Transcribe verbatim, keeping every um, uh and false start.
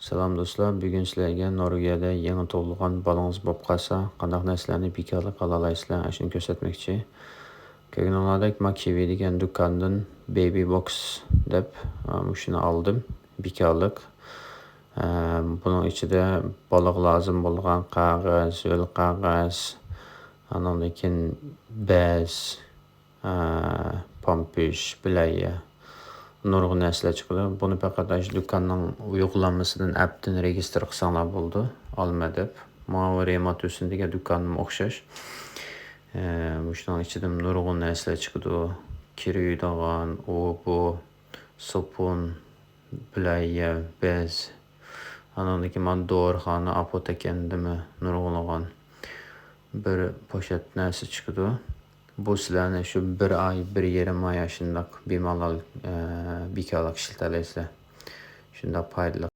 سالام دوستلار، بۈگۈن سىلەرگە نورۋېگىيەدە يېڭى تۇغۇلغان بالىڭىز بولۇپ قالسا، قانداق نەرسىلەرنى بىكارلىق ئالالايسىلەر، ئاشۇنى كۆرسەتمەكچى. كۆرگىنىڭلاردەك، ما كىۋى دېگەن دۇكاندىن بېبى بوكس دەپ، ئا، مۇشۇنى ئالدىم، بىكارلىق. ئا، بۇنىڭ ئىچىدە بالىغا لازىم بولغان قەغەز، ھۆل قەغەز، ئاندىن كېيىن بەز، ئا، پامپۈش، بىلەيە، نۇرغۇن نەرسىلەر چىقىدۇ. بۇنى پەقەت ئاشۇ دۇكاننىڭ يوقلانمىسىدىن ئەپتىن رېگىستر قىلساڭلار بولىدۇ، ئالما دەپ. ماۋۇ رېما تۈسۈن دېگەن دۇكاننىمۇ ئوخشاش. ئە، مۇشۇنىڭ ئىچىدىن نۇرغۇن نەرسىلەر چىقىدۇ. كىر يۇيىدىغان، ئۇ، بۇ، سوپۇن، بىلەيە، بەز. ئانىڭدىن كېيىن مانا دورىخانا، ئاپوتېكا ئەمدىمۇ نۇرغۇنلىغان بىر پوشەت نەرسە چىقىدۇ. بۇ سىلەرنى شۇ بىر ئاي، بىر يېرىم ئاي ئاشۇنداق بىمالال، ئە، بىكارلىق ئىشلىتەلەيسىلەر. شۇنداق پايدىلىق.